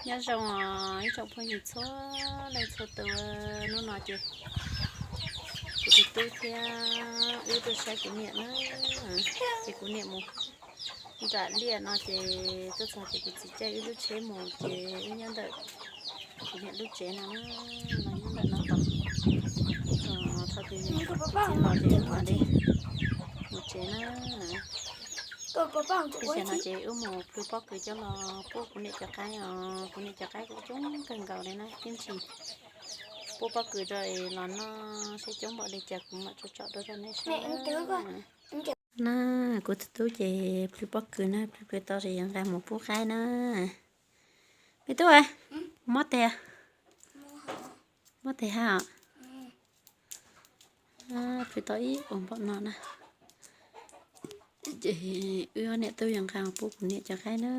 Nyob zoo os ib tsoom phooj ywg txhua leej txhua tus, hnub no ces kuv tus tub thiab wb tuaj saib kuv niam na, ces kuv niam mus nram liaj no ces tuaj txog ces kuv txiv caij wb lub tsheb mus ces wb nyob ntawm kuv niam lub tsev no, los nyob ntawm no tos, thaum kuv txiv los ces wb mam li mus tsev na. Ib zaug no ces wb mus plhws pob kws coj los pub kuv niam cov qaib os, kuv niam cov qaib kuj coob kawg nkaus li na, tib ntsis pub pob kws rau es los noj seb coob npaum li cas kuv mam tsom tsom dua rau nej saib na. Na, kuv tus tub ces plhws pob kws na, plhws plhws tau ces yuav nqa mus pub qaib na. Me tub, mob tes, mob tes hab os. Plhws tau ib ua npaum no na. Ces wb ob niam tub yuav nqa mus pub kuv niam cov qaib na.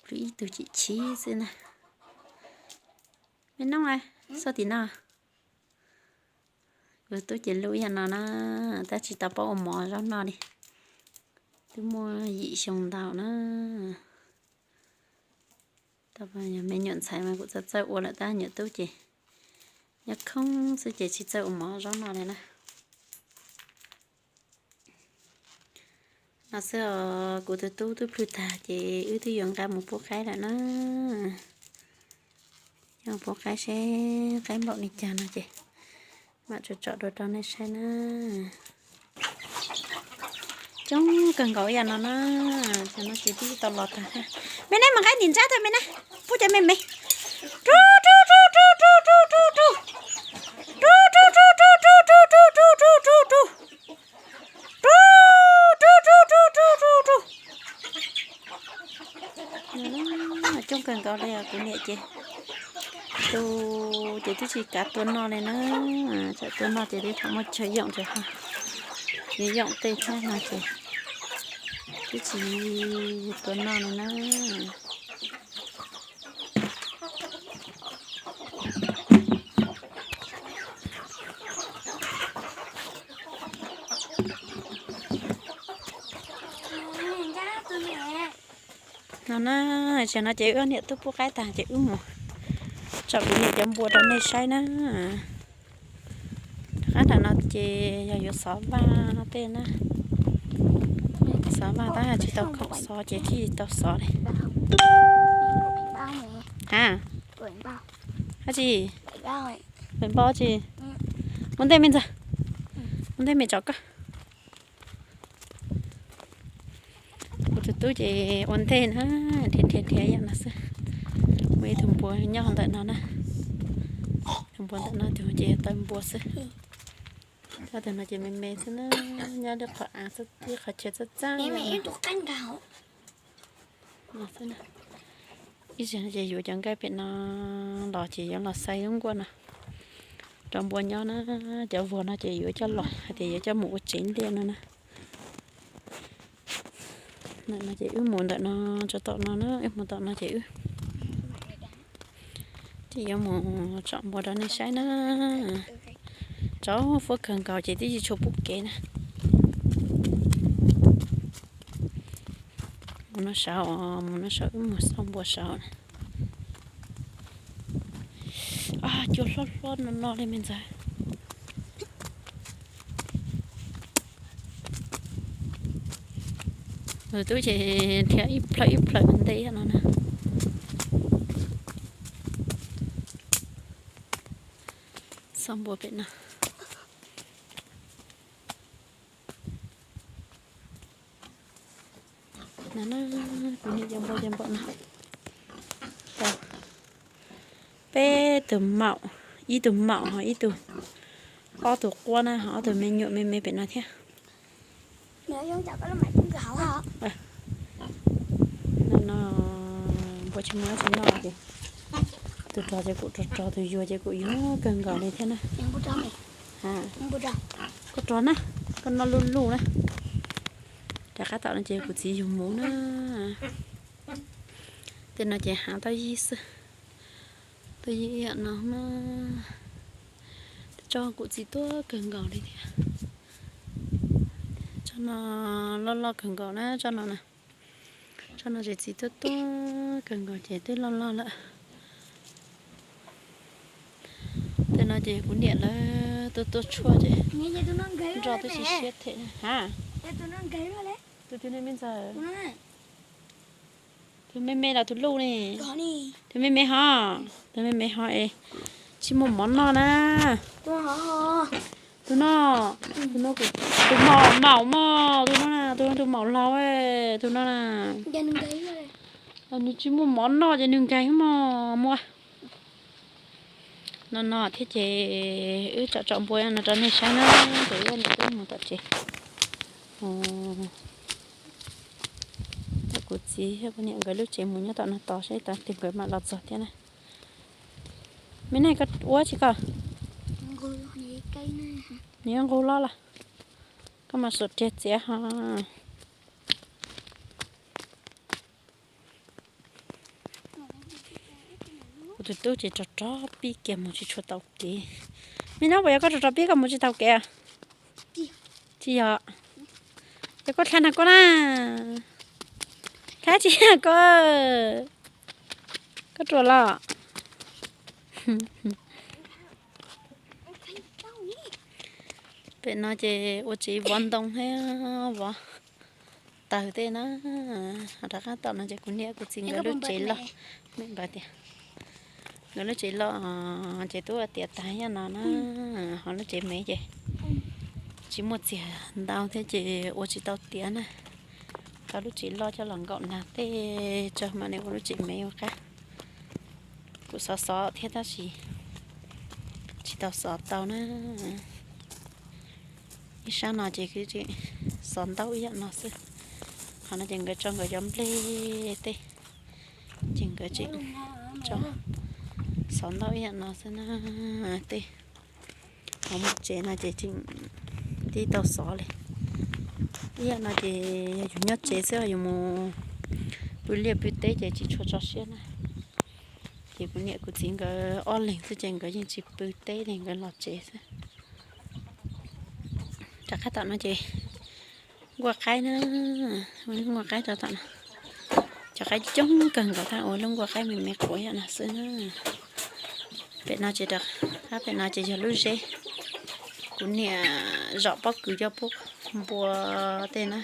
Plhws ib tug chim chim xwb na. Me noob, xauj tim no. Kuv tub ces lub ib yam no na, tab tsis tau paub ua mov zaub noj li. Twb muaj yim xyoo ntau na. Yog me nyuam ntxhais mas kuv txawj txawj ua lawm tab nyuam tub ces nyob khoob xwb ces tsis txawj ua mov zaub noj li na. No xwb os, kuv tus tub twb plhws tag ces wb twb yuav nqa mus pub qaib lawm na. Yuav pub qaib seb qaib npaum li cas no ces mam tsom tsom dua rau nej saib na. Coob kawg nkaus ib yam no na, cov no ces twb tau los tag thiab. Me neb mus nqa ntim ntsab tag me na, pub cov me me. Rub, rub, rub, rub, rub, rub, rub, rub. Rub, rub, rub, rub, rub, rub, rub, rub, rub, rub, rub. Rub, rub, rub, rub, rub, rub. Coob kawg nkaus li os kuv niam ces. Tus ces twb tsis kav tua noj li na, tsam tua noj ces tej thaum muaj chaw yoom ces ho yuav yoom tej thiab no ces twb tsis tua noj li na. No na, tam no ces wb niam tub pub qaib tag ces wb mus tsom kuv niam cov npua rau nej saib na. Rov qab nram no ces yog yuav xov vaj tej na. Xov vaj tab tsis tau khoom xov ces thiaj tau xov li. Ha, dab tsi? Pem npau tsi? Ua ntej me ntxawg, ua ntej me tsom koj. Kuv tus tub ces ua ntej na, nrhiav nrhiav nrhiav yam no xwb. Muaj ib tug npua nyob ntawm no na. Tus npua ntawm no tus ces taw npua xwb. Tab tus no ces me me xwb na, nyob lub qhov av xwb, ib qhov chaw txaj txaj. Ib zaug ces yuav cov nqaij pem no los ces yuav los xaiv lub nkuaj no rau npua nyob na. Cov vuag no ces yuav coj los hais tias yuav coj mus ua tsev liaj no na. Ntawm no ces wb mus ntawm no, tso tom no na, wb mus tom no ces wb ces yuav mus tsom npua rau nej saib na. Tsaus fuab kawg nkaus ces twb tsis tshua pub kev na. Mus no saud, mus no saud, wb mus xauj npua saud na. Cua hlob hlob no no li me ntxawg. Tus tub ces nrhiav ib plhaw ib plhaw ntej no na. Xauj npua pem no. No na, kuv niam cov npua cov npua no. Peb tug maum, ib tug maum ho ib tug, ob tug quab na, ho ob tug me nyuam me me pem no thiab. No, npua tsis muaj dab tsi noj ces tus rog ces kuj rog rog, tus yuag ces kuj yuag kawg nkaus li thiab na. Koj rog na, koj noj luj luj na. Rov qab tom no ces kuv txiv yug muv na. Tej no ces hav tauj yij xwb. Tauj yij ib yam no na. Tsob kuv txiv tuaj kawg nkaus li thiab. Tsob no loj loj kawg nkaus na, tsob no na. Tsob no ces txiv tuaj tuaj kawg nkaus ces twb loj loj lawm. Tej no ces kuv niam lawv tuaj tuaj tshuaj ces nroj twb siab siab them. Ha, tus twg ne me ntxawg? Tus me me los tus luj ne? Tus me me ho, tus me me ho es tsis muaj mov noj na. Tus no, tus no, tus maum maum mog, tus no na, tus no tus maum laus, tus no na. Nws tsis muaj mov noj ces nws nkaig mog muaj. No no thiab ces wb tsom tsom npua no rau nej saib na, ces wb niam wb mus tom tsev. Kuv txiv thiab kuv niam nkawd lub tsev mus nyob tom no tos saib ib tag twg nkawd mam los txog thiab na. Me neej koj ua tsi koj? Nws yuav nqus los los? Koj mas suav riag txiav ho. Kuv tus tub ces rog rog pib kiag mus tsis tshua tau kev. Me no puas yog koj rog rog pib koj mus tsis tau kev? Tsis yog. Ces koj dlha nag koj na. Dlha tsis yog koj. Koj ruam los. Pem no ces ua tsev vov ntoo thiab vov tawg tej na. Ho rov qab tom no ces kuv niam kuv txiv nkawd lub tsev loj, tias nkawd lub tsev loj ces twb ua tiav tag yam no na. Ho lub tsev me ces tsis muaj txiag ntau thiab ces ua tsis tau tiav na. Tau lub tsev loj coj los nkaum nag tej tsawg mam li ua lub tsev me ua qab. Kuv xov xov thiab tab sis tsis tau xov tau na. Ib sab no ces xov ntaub ib yam no xwb. Qhov no ces nkawd tso nkawd cov nplej tej, ces nkawd tseem tso xov ntaub ib yam no xwb na. Tej qhov muag tsev no ces tseem tib tau xov li. Ib yam no ces yog yus nyob tsev xwb, yus mus pw liaj pw teb ces tsis tshua tso siab na. Ces kuv niam kuv txiv nkawd ob leeg xwb ces nkawd yeej tsis pw teb li, nkawd los tsev xwb. Rov qab tom no ces nkuaj qaib na, nkuaj qaib rau tom no. Cov qaib coob kawg nkaus tab ua lub nkuaj qaib me me quav yam no xwb na. Pem no ces rov qab pem no ces yog lub zeb. Kuv niam zom pob kws coj pub npua tej na.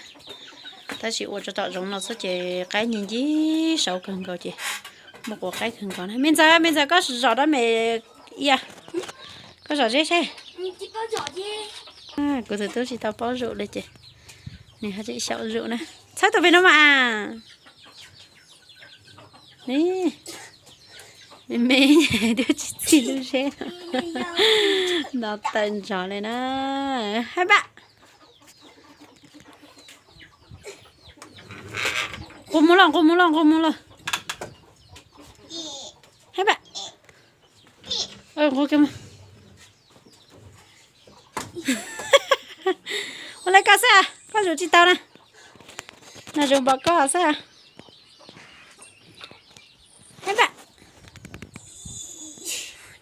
Tab sis ua rau tom zoov no xwb ces qaib nci ncib saud kawg nkaus ces muaj quav qaib kawg nkaus na. Me ntxawg, me ntxawg koj zom rab me ia, koj zom zeb seb. Kuv tus tub tsis tau paub zum li ces nws ho tseem xyaum zum na. Txhawb tus pem no mas. Me me twb tsis txig lub zeb no, tawm nrog li na. Haib npam, nqus mus los, nqus mus los, nqus mus los. Haib npam, nqus kiag mus. Ua li koj xwb, koj zum tsis tau na. Nws zum npaum koj xwb. Haib npam,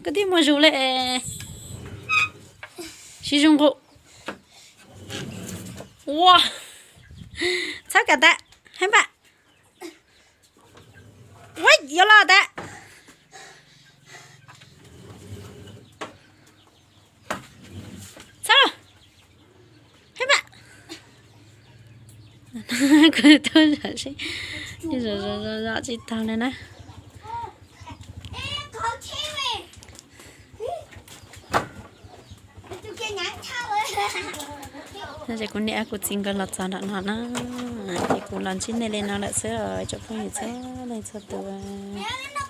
koj twb muaj zum li, sib zoo nqus. Ua, txhob kam tas, haib npam. Ua, yuav los tas. Txhob, haib npam. Kuv tub zom seb, zom zom zom tsis tau li na. Ces kuv niam kuv txiv nkawd los txog nram no na, ces kuv los ntsib nej li no lawm xwb tsoom phooj ywg txhua leej txhua tus.